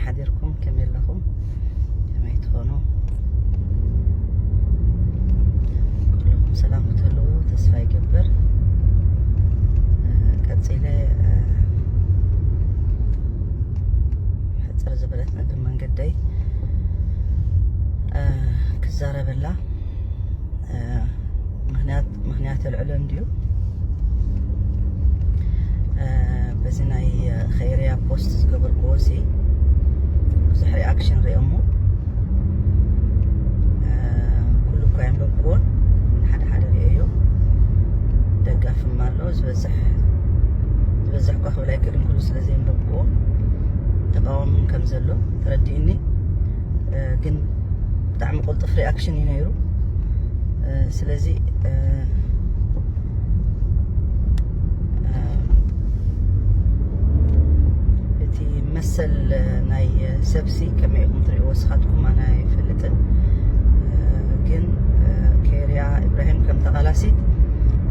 ሓዲርኩም ከመይ ኣለኹም? ከመይ ትኾኑ? ኩልኹም ሰላም ክትህልዉ ተስፋ ይገብር። እ፣ ቀጺለ፣ እ፣ ሕጽር ዝበለት ነገር መንገደይ፣ እ፣ ክዛረበላ። እ፣ ምኽንያት፣ ምኽንያት የልዕሎ እንድዩ። እ፣ በዚ ናይ ኸይርያ ፖስት ዝገበርክዎ ሲ ብዙሕ ሪኣክሽን ሪኦሞ። እ፣ ኩሉ እኳ የንበብክዎን፣ ሓደ ሓደ ሪኦዮ። ደጋፍም ኣሎ፣ ዝበዝሕ፣ ዝበዝሕ እኳ ክብል ኣይክእልን፣ ኩሉ ስለ ዘየንበብክዎ። ተቃዋሚ ከም ዘሎ ተረዲእኒ። እ፣ ግን ብጣዕሚ ቅልጡፍ ሪኣክሽን እዩ ነይሩ። እ፣ ስለዚ፣ እ፣ እ፣ እቲ መሰል ናይ ሰብሲ ከመይ ኢኹም ትርእይዎ ስኻትኩም? ኣነ ኣይፈልጥን። እ፣ ግን፣ እ፣ ኬርያ ኢብራሂም ከም ተቓላሲት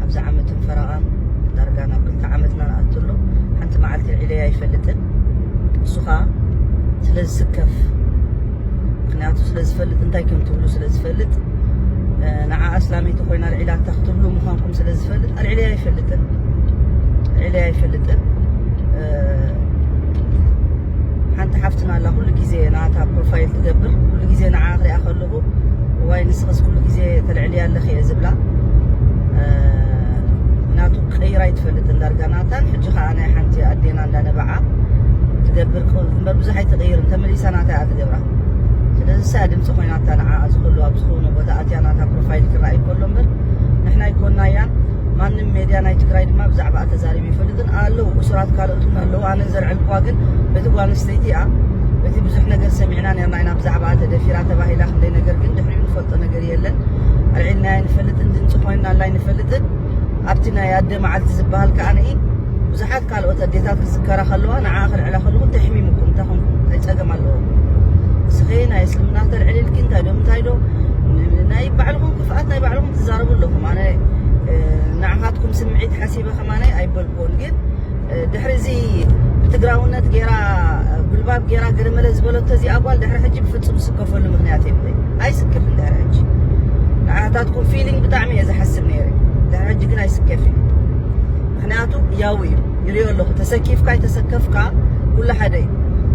ኣብዚ ዓመትን ፈረቓን ዳርጋ ናብ ክልተ ዓመትና ንኣቱ ኣሎ። ሓንቲ መዓልቲ ዒለያ ኣይፈልጥን። እሱ ኸኣ ስለ ዝስከፍ፣ ምኽንያቱ ስለ ዝፈልጥ፣ እንታይ ከም ትብሉ ስለ ዝፈልጥ፣ እ፣ ንዓ ኣስላመይቲ ኮይና ኣልዒላታ ክትብሉ ምዃንኩም ስለ ዝፈልጥ፣ ኣልዒለያ ኣይፈልጥን። ኣልዒለያ ኣይፈልጥን። እ፣ ሓንቲ ሓፍትና ኣላ፣ ኩሉ ግዜ ናታ ፕሮፋይል ትገብር፣ ኩሉ ግዜ ንዓ ክሪኣ ከለኹ፣ "ዋይ፣ ንስኽስ ኩሉ ግዜ ተልዕልያ ኣለኺ" እየ ዝብላ። እ፣ ምኽንያቱ ቀይራ ኣይትፈልጥን ዳርጋ ናታን። ሕጂ ኸኣ ናይ ሓንቲ ኣዴና እንዳነበዓ ትገብር ቅ-፣ እምበር ብዙሕ ኣይትቕይርን፣ ተመሊሳ ናታ እያ ትገብራ። ስለዚ እሳ ድምፂ ኮይናታ ንዓ፣ እዚ ኩሉ ኣብ ዝኾነ ቦታ ኣትያ ናታ ፕሮፋይል ክረኣይ ከሎ እምበር ንሕና ኣይኮንናያን። ማንም ሜድያ ናይ ትግራይ ድማ ብዛዕባኣ ተዛሪቡ ኣይፈልጥን። ኣለዉ እሱራት ካልኦት እውን ኣለዉ። ኣነ ዘልዐልኩዋ ግን በቲ ጓል ኣንስተይቲ እያ። በቲ ብዙሕ ነገር ሰሚዕና ነርና ኢና፣ ብዛዕባኣ ተደፊራ ተባሂላ ክንደይ ነገር፣ ግን ድሕሪኡ ንፈልጦ ነገር የለን። ኣልዒልናያ ኣይንፈልጥን፣ ድምፂ ኮይንናላ ኣይንፈልጥን። ኣብቲ ናይ ኣደ መዓልቲ ዝበሃል ከኣ ንኢ ብዙሓት ካልኦት ኣዴታት ክዝከራ ከለዋ ንዓ ክልዕላ ከለኹ እንታይ ሕሚሙኩም? እንታይ ኮንኩም? እንታይ ጸገም ኣለዎ? ንስኺ ናይ እስልምና ተልዕልልኪ እንታይ ዶ እንታይ ዶ? ን-፣ ናይ ባዕልኹም ክፍኣት ናይ ባዕልኹም ትዛረቡ ኣለኹም። ኣነ፣ እ፣ ንዓኻትኩም ስምዒት ሓሲበ ከማነ ኣይበልኩዎን፣ ግን፣ እ፣ ድሕሪ እዚ ብትግራውነት ገይራ፣ ጉልባብ ገይራ ገለመለ ዝበለቶ እዚኣ ጓል ድሕሪ ሕጂ ብፍጹም ዝስከፈሉ ምኽንያት የብለይ። ኣይስከፍን ድሕሪ ሕጂ። ንዓኻትኩም ፊሊንግ ብጣዕሚ እየ ዝሓስብ ነይረ። ድሕሪ ሕጂ ግን ኣይስከፍን። ምኽንያቱ ያው እዩ፣ ይሪኦ ኣለኹ። ተሰኪፍካ ኣይተሰከፍካ ኩሉ ሓደ እዩ።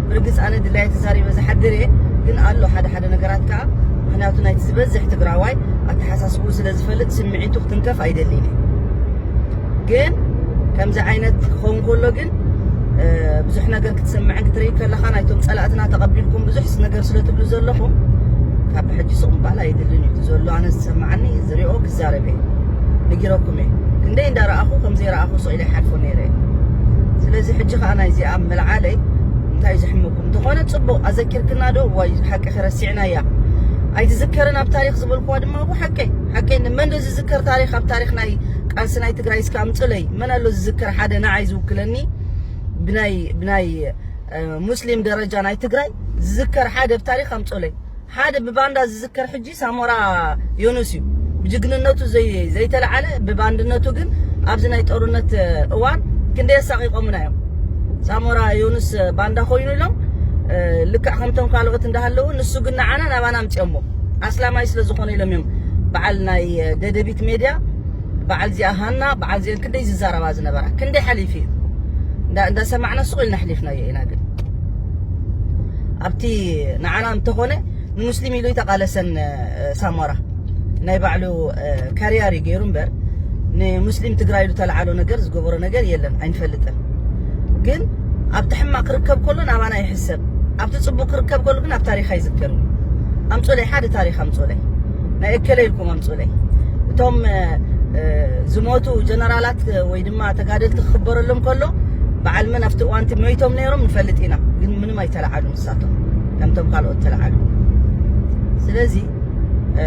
ብርግጽ ኣነ ድላየ ተዛሪበ ዝሓድር እየ፣ ግን ኣሎ ሓደ ሓደ ነገራት ከኣ፣ ምኽንያቱ ናይቲ ዝበዝሕ ትግራዋይ ኣተሓሳስብኡ ስለ ዝፈልጥ ስምዒቱ ክትንከፍ ኣይደልን እየ። ግን ከምዚ ዓይነት ክኸውን ከሎ ግን፣ እ፣ ብዙሕ ነገር ክትሰምዕን ክትርኢ ከለኻ ናይቶም ጸላእትና ተቐቢልኩም ብዙሕ ነገር ስለ ትብሉ ዘለኹም፣ ካብ ብሕጂ ስቕ ምባል ኣይድልን እዩ። እቲ ዘሎ ኣነ ዝሰምዓኒ ዝሪኦ ክዛረብ እየ። ነጊረኩም እየ። ክንደይ እንዳረኣኹ ከም ዘይረኣኹ ስቕ ኢለ ይሓልፎ ነይረ እየ። ስለዚ ሕጂ ከኣ ናይዚኣ ምልዓለይ እንታይ ዘሕመኩም እንተኾነ ጽቡቕ ኣዘኪርክና ዶ? ዋይ ሓቂ ረሲዕናያ። ኣይትዝከርን ኣብ ታሪኽ ዝበልኩዋ ድማ እኮ ሓቀይ፣ ሓቀይ። መን ዶ ዝዝከር ታሪኽ ኣብ ታሪኽ ናይ ቃልሲ ናይ ትግራይ እስከ ኣምጽለይ? መን ኣሎ ዝዝከር ሓደ ንዓይ ዝውክለኒ ብናይ፣ ብናይ፣ እ፣ ሙስሊም ደረጃ ናይ ትግራይ ዝዝከር ሓደ ኣብ ታሪኽ ኣምጽለይ? ሓደ ብባንዳ ዝዝከር ሕጂ ሳሞራ ዮኑስ እዩ። ብጅግንነቱ ዘይ-፣ ዘይተለዓለ፣ ብባንድነቱ ግን ኣብዚ ናይ ጦርነት እዋን ክንደይ ኣሳቒቖምና እዮም። ሳሞራ ዮኑስ ባንዳ ኮይኑ ኢሎም፣ እ፣ ልክዕ ከምቶም ካልኦት እንዳሃለዉ፣ ንሱ ግን ንዓና ናባና ኣምጺኦሞ። ኣስላማይ ስለ ዝኾነ ኢሎም እዮም በዓል ናይ ደደቢት ሜድያ፣ በዓል እዚኣ ሃና፣ በዓል እዚአን ክንደይ ዝዛረባ ዝነበራ። ክንደይ ሓሊፉ እዩ። እንዳ-፣ እንዳሰማዕና ስቕ ኢልና ኣሕሊፍናዮ ኢና። ግን ኣብቲ ንዓና እንተኾነ ንሙስሊም ኢሉ ይተቓለሰን፣ እ፣ ሳሞራ ናይ ባዕሉ፣ እ፣ ካርያር እዩ ገይሩ እምበር ንሙስሊም ትግራይ ኢሉ ተለዓሎ ነገር ዝገበሮ ነገር የለን፣ ኣይንፈልጥን። ግን ኣብቲ ሕማቕ ክርከብ ከሎ ናባና ይሕሰብ፣ ኣብቲ ጽቡቕ ክርከብ ከሎ ግን ኣብ ታሪኽ ኣይዝከርን። ኣምጾለይ ሓደ ታሪኽ ኣምጾለይ፣ ናይ እከለ ኢልኩም ኣምጾለይ። እቶም፣ እ፣ እ፣ ዝሞቱ ጀነራላት ወይ ድማ ተጋደልቲ ክኽበረሎም ከሎ በዓል መን ኣብቲ እዋንቲ ሞይቶም ነይሮም ንፈልጥ ኢና፣ ግን ምንም ኣይተለዓሉ ንሳቶም ከምቶም ካልኦት ተለዓሉ። ስለዚ፣ እ፣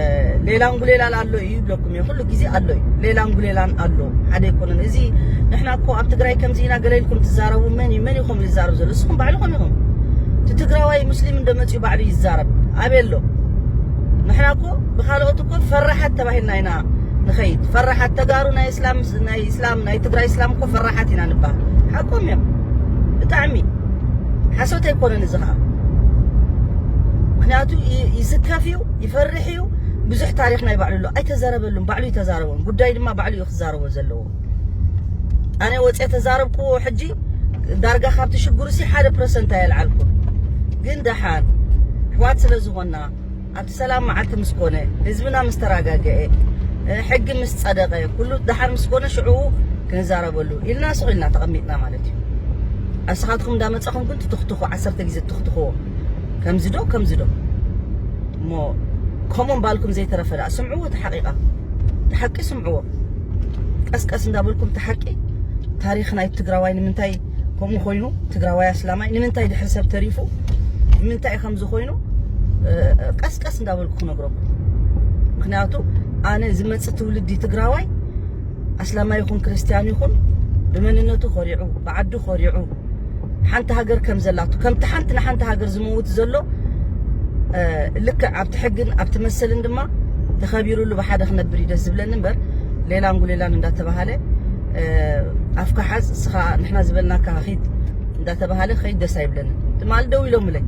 ሌላን ጉሌላን ኣሎ እዩ ይብለኩም እየ፣ ኩሉ ግዜ ኣሎ እዩ። ሌላን ጉሌላን ኣሎ፣ ሓደ ኣይኮነን። እዚ ንሕና እኮ ኣብ ትግራይ ከምዚ ኢና ገለ ኢልኩም ትዛረቡ፣ መን እዩ፣ መን እዩ ከምኡ ዝዛረብ ዘሎ? ንስኹም ባዕልኹም ኢኹም። እቲ ትግራዋይ ሙስሊም እንዶ መፅዩ ባዕሉ ይዛረብ፣ ኣበይ ኣሎ? ንሕና እኮ ብኻልኦት እኮ ፈራሓት ተባሂልና ኢና ንኸይድ። ፈራሓት ተጋሩ ናይ እስላም፣ ናይ እስላም፣ ናይ ትግራይ እስላም እኮ ፈራሓት ኢና ንበሃል። ሓቆም እዮም ብጣዕሚ። ሓሶት ኣይኮነን እዚ ኸዓ። ምክንያቱ ይስከፍ እዩ፣ ይፈርሕ እዩ። ብዙሕ ታሪኽ ናይ ባዕሉ ኣሎ፣ ኣይተዛረበሉን። ባዕሉ ይተዛረቦም ጉዳይ ድማ ባዕሉ እዩ ክዛረቦ ዘለዎ። ኣነ ወፀ ተዛረብኩዎ። ሕጂ ዳርጋ ካብቲ ሽግሩ ሲ ሓደ ፐርሰንት ኣየልዓልኩ። ግን ደሓን ኣሕዋት ስለ ዝኾና ኣብቲ ሰላም መዓልቲ ምስ ኮነ፣ ህዝብና ምስ ተረጋገአ፣ ሕጊ ምስ ጸደቐ፣ ኩሉ ደሓን ምስ ኮነ ሽዑ ክንዛረበሉ ኢልና ስቕ ኢልና ተቐሚጥና ማለት እዩ። ኣስኻትኩም እንዳመጻኹም ግን ትትኽትኹ፣ ዓሰርተ ግዜ ትትኽትኽዎ። ከምዚ ዶ ከምዚ ዶ እሞ ከምኡ ባልኩም ዘይተረፈ ደኣ ስምዕዎ። እቲ ሓቂቓ እቲ ሓቂ ስምዕዎ። ቀስቀስ እንዳበልኩም እቲ ሓቂ ታሪኽ ናይ ትግራዋይ ንምንታይ ከምኡ ኮይኑ ትግራዋይ ኣስላማይ ንምንታይ ድሕሪ ሰብ ተሪፉ ንምንታይ ከምዚ ኮይኑ ቀስቀስ እንዳበልኩ ክነግረኩም። ምክንያቱ ኣነ ዝመፅእ ትውልዲ ትግራዋይ ኣስላማይ ይኹን ክርስትያን ይኹን ብመንነቱ ኮሪዑ ብዓዱ ኮሪዑ ሓንቲ ሃገር ከም ዘላቱ ከምቲ ሓንቲ ንሓንቲ ሃገር ዝመውት ዘሎ ልክዕ ኣብቲ ሕግን ኣብቲ መሰልን ድማ ተኸቢሩሉ ብሓደ ክነብር እዩ ደስ ዝብለኒ እምበር ሌላን ጉሌላን እንዳተባሃለ ኣፍካ ሓዝ እስኻ ንሕና ዝበልናካ ኺድ እንዳተባሃለ ኸይድ ደስ ኣይብለንን። ትማል ደው ኢሎምለይ፣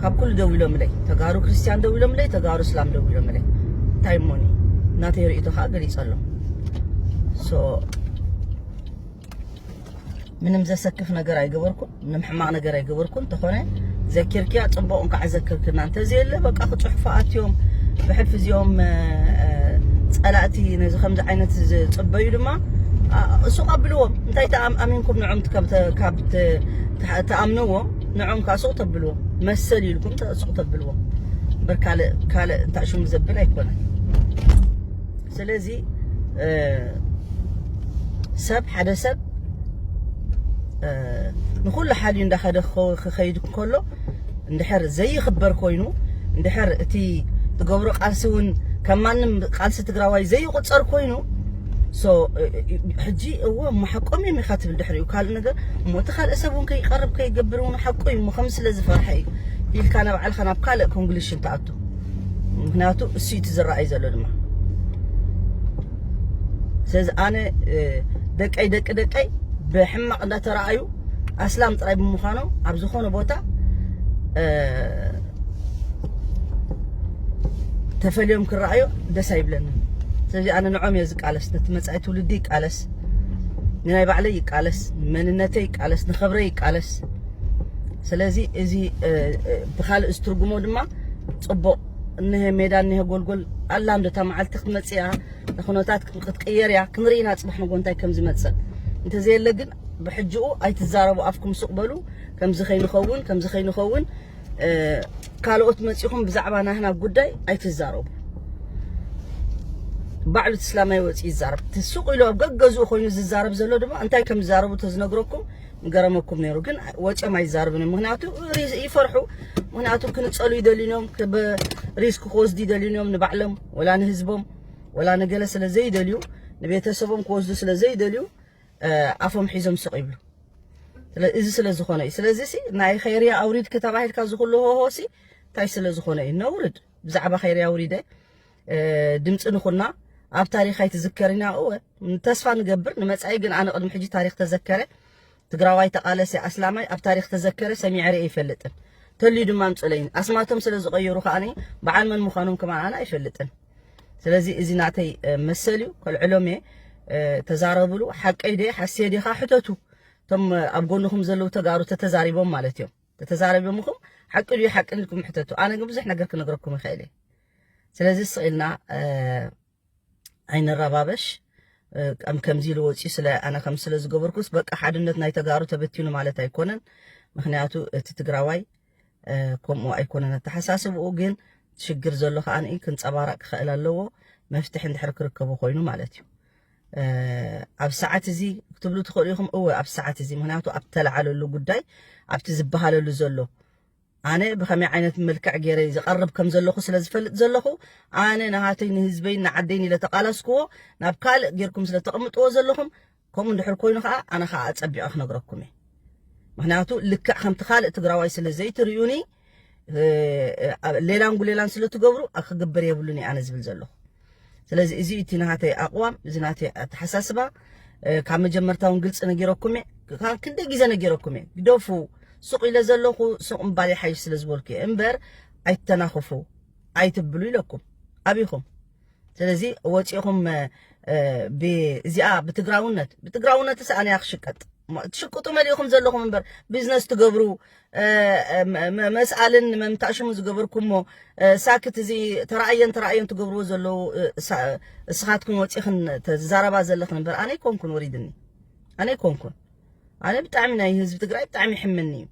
ካብ ኩሉ ደው ኢሎምለይ፣ ተጋሩ ክርስቲያን ደው ኢሎምለይ፣ ተጋሩ እስላም ደው ኢሎምለይ። እንታይ እሞኒ ናተይ ርእይቶ ከዓ ገሊፀ ኣሎ። ምንም ዘሰክፍ ነገር ኣይገበርኩን፣ ምንም ሕማቕ ነገር ኣይገበርኩን። እንተኾነ ዘኪርክያ ፅቡቕ እንኳዕ ዘክርክና። እንተዘየለ በቃ ክፅሕፉ ኣትዮም ብሕልፊ እዚኦም ፀላእቲ ነዚ ከምዚ ዓይነት ዝፅበዩ ድማ እሱ ቀብልዎም። እንታይ ኣሚንኩም ንዖም ካብ ተኣምነዎ ንዖም ከዓ ሱቕ ተብልዎም። መሰል ኢልኩም ሱቕ ተብልዎም። በር ካልእ ካልእ እንታይ ሽሙ ዘብል ኣይኮነን። ስለዚ ሰብ ሓደ ሰብ ንኩሉ ሓልዩ እንዳኸደ ክኸይድ ከሎ እንድሕር ዘይኽበር ኮይኑ እንድሕር እቲ ትገብሮ ቃልሲ እውን ከም ማንም ቃልሲ ትግራዋይ ዘይቁፀር ኮይኑ ሕጂ እዎ እሞ ሓቆም እዮም ኢኻ ትብል ድሕሪኡ ካልእ ነገር እሞ እቲ ካልእ ሰብ እውን ከይቀርብ ከይገብር እውን ሓቁ እዩ እሞ ከም ስለ ዝፈርሐ እዩ ኢልካ ንባዕልካ ናብ ካልእ ኮንክሉሽን ትኣቱ። ምክንያቱ እሱ እቲ ዝረኣይ ዘሎ ድማ ስለዚ ኣነ ደቀይ ደቂ ደቀይ ብሕማቕ እንዳተረኣዩ ኣስላም ጥራይ ብምዃኖም ኣብ ዝኾነ ቦታ ተፈልዮም ክረኣዩ ደስ ኣይብለንን። ስለዚ ኣነ ንዖም እየ ዝቃለስ፣ ነቲ መፃኢ ትውልዲ ይቃለስ፣ ንናይ ባዕለይ ይቃለስ፣ ንመንነተይ ይቃለስ፣ ንኸብረይ ይቃለስ። ስለዚ እዚ ብካልእ ዝትርጉሞ ድማ ፅቡቕ እነሀ ሜዳ እነሀ ጎልጎል ኣላ እንዶ እታ መዓልቲ ክትመፅእ እያ ንኩነታት ክትቅየር እያ ክንርኢ ኢና ፅባሕ ንጎ እንታይ ከም ዝመፅእ እንተዘየለ ግን ብሕጅኡ ኣይትዛረቡ ኣፍኩም ሱቕ በሉ ከምዚ ከይንኸውን ከምዚ ከይንኸውን ካልኦት መፂኹም ብዛዕባ ናህና ጉዳይ ኣይትዛረቡ። ባዕሉ እቲ እስላማይ ወፂኡ ይዛረብ እቲ ሱቕ ኢሉ ኣብ ገገዝኡ ኮይኑ ዝዛረብ ዘሎ ድማ እንታይ ከም ዝዛረቡ ተዝነግረኩም ምገረመኩም ነይሩ ግን ወፂኦም ኣይዛረብን እዮም ምክንያቱ ይፈርሑ ምክንያቱ ክንፀሉ ይደልዩን እዮም ሪስክ ክወስዱ ይደልዩን እዮም ንባዕሎም ወላ ንህዝቦም ወላ ንገለ ስለ ዘይደልዩ ንቤተሰቦም ክወስዱ ስለ ዘይደልዩ ኣፎም ሒዞም ስቕ ይብሉ እዚ ስለ ዝኾነ እዩ ስለዚ ሲ ናይ ኸይርያ ኣውሪድኪ ተባሂልካ ዝኩሉ ሆሆ ሲ እንታይ ስለ ዝኾነ እዩ ነውርድ ብዛዕባ ኸይርያ ኣውሪደ ድምፂ ንኹና ኣብ ታሪኽ ኣይትዝከርና እወ ተስፋ ንገብር ንመፃኢ ግን ኣነ ቅድሚ ሕጂ ታሪኽ ተዘከረ ትግራዋይ ተቓለሰ ኣስላማይ ኣብ ታሪኽ ተዘከረ ሰሚዐ ርኤ ይፈልጥን ተልዩ ድማ ኣምፅለይን ኣስማቶም ስለ ዝቐየሩ ከዓኒ በዓል መን ምዃኖም ከማን ኣነ ኣይፈልጥን ስለዚ እዚ ናተይ መሰል እዩ ከልዕሎም እየ ተዛረብሉ ሓቀይ ደ ሓስየ ዲኻ ሕተቱ እቶም ኣብ ጎንኹም ዘለዉ ተጋሩ ተተዛሪቦም ማለት እዮም ተተዛረቢምኹም ሓቂ ድዩ ሓቂ ኢልኩም ሕተቱ ኣነ ግን ብዙሕ ነገር ክነግረኩም ይኽእል እየ ስለዚ ስቕ ኢልና ኣይንረባበሽ ከም ከምዚ ኢሉ ወፂኡ ስለ ኣነ ከም ስለ ዝገበርኩስ በቃ ሓድነት ናይ ተጋሩ ተበቲኑ ማለት ኣይኮነን ምክንያቱ እቲ ትግራዋይ ከምኡ ኣይኮነን ኣተሓሳስብኡ ግን ሽግር ዘሎ ከዓ ክንፀባረቅ ክኽእል ኣለዎ መፍትሒ እንድሕር ክርከቦ ኮይኑ ማለት እዩ ኣብ ሰዓት እዚ ክትብሉ ትኽእሉ ኢኹም እወ ኣብ ሰዓት እዚ ምክንያቱ ኣብ ተለዓለሉ ጉዳይ ኣብቲ ዝበሃለሉ ዘሎ ኣነ ብኸመይ ዓይነት መልክዕ ገይረ ዝቐርብ ከም ዘለኹ ስለ ዝፈልጥ ዘለኹ ኣነ ንሃተይ ንህዝበይ ንዓደይን ኢለ ተቓላስክዎ ናብ ካልእ ጌርኩም ስለ ተቐምጥዎ ዘለኹም ከምኡ እንድሕር ኮይኑ ከዓ ኣነ ከዓ ኣፀቢቐ ክነግረኩም እየ ምክንያቱ ልክዕ ከምቲ ካልእ ትግራዋይ ስለ ዘይትርእዩኒ ሌላን ጉሌላን ስለ ትገብሩ ክግበር የብሉን ኣነ ዝብል ዘለኹ ስለዚ እዚ እቲ ናተይ ኣቕዋም እዚ ናተይ ኣተሓሳስባ ካብ መጀመርታ እውን ግልፂ ነጊረኩም እየ ክንደይ ግዜ ነጊረኩም እየ ግደፉ ሱቕ ኢለ ዘለኹ ሱቕ ምባል ይሓይሽ ስለ ዝበልኩ እየ እምበር ኣይትተናኽፉ ኣይትብሉ ኢለኩም ኣቢኹም። ስለዚ ወፂኹም ብዚኣ ብትግራውነት ብትግራውነት ሰኣንያ ክሽቀጥ ትሽቅጡ መሊእኹም ዘለኹም እምበር ቢዝነስ ትገብሩ መስኣልን መምታእሽሙ ዝገበርኩሞ ሳክት እዚ ተራእየን ተራእየን ትገብርዎ ዘለዉ እስኻትኩም ወፂኽን ተዛረባ ዘለኽን እምበር ኣነ ኣይኮንኩን ወሪድኒ ኣነ ኣይኮንኩን ኣነ ብጣዕሚ ናይ ህዝቢ ትግራይ ብጣዕሚ ይሕመኒ እዩ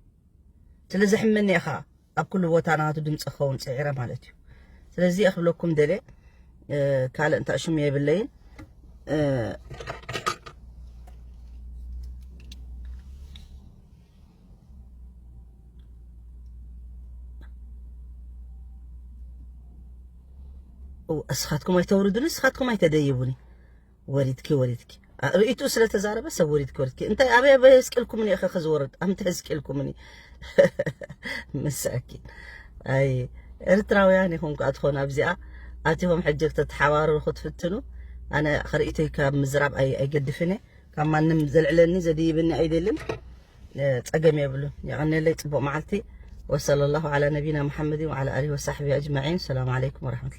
ስለዚ ሕመኒ ኢኻ ኣብ ኩሉ ቦታ ናቱ ድምፂ ክኸውን ፅዒረ ማለት እዩ ስለዚ እኽብለኩም ደለ ካልእ እንታይ ሽሙ የብለይን እስኻትኩም ኣይተውርዱኒ እስኻትኩም ኣይተደይቡኒ ወሪድኪ ወሪድኪ ርእቱ ስለተዛረበ ሰብ ወሪድኪ ወሪድኪ እንታይ ኣበይ ኣበይ ስቅልኩምኒ ኢኸ ክዝወርድ ኣምተ ስቅልኩምኒ ምሳኪ ኣይ ኤርትራውያን ኢኹም ከዓ ትኾኑ ኣብዚኣ ኣቲኹም ሕጂ ተተሓባርሩ ክትፍትኑ ኣነ ክርእቶይ ካብ ምዝራብ ኣይገድፍን ካብ ማንም ዘልዕለኒ ዘድይብኒ ኣይደልን ጸገም የብሉን የቐነለይ ጽቡቕ መዓልቲ وصلى الله على نبينا محمد وعلى آله وصحبه أجمعين السلام عليكم ورحمة الله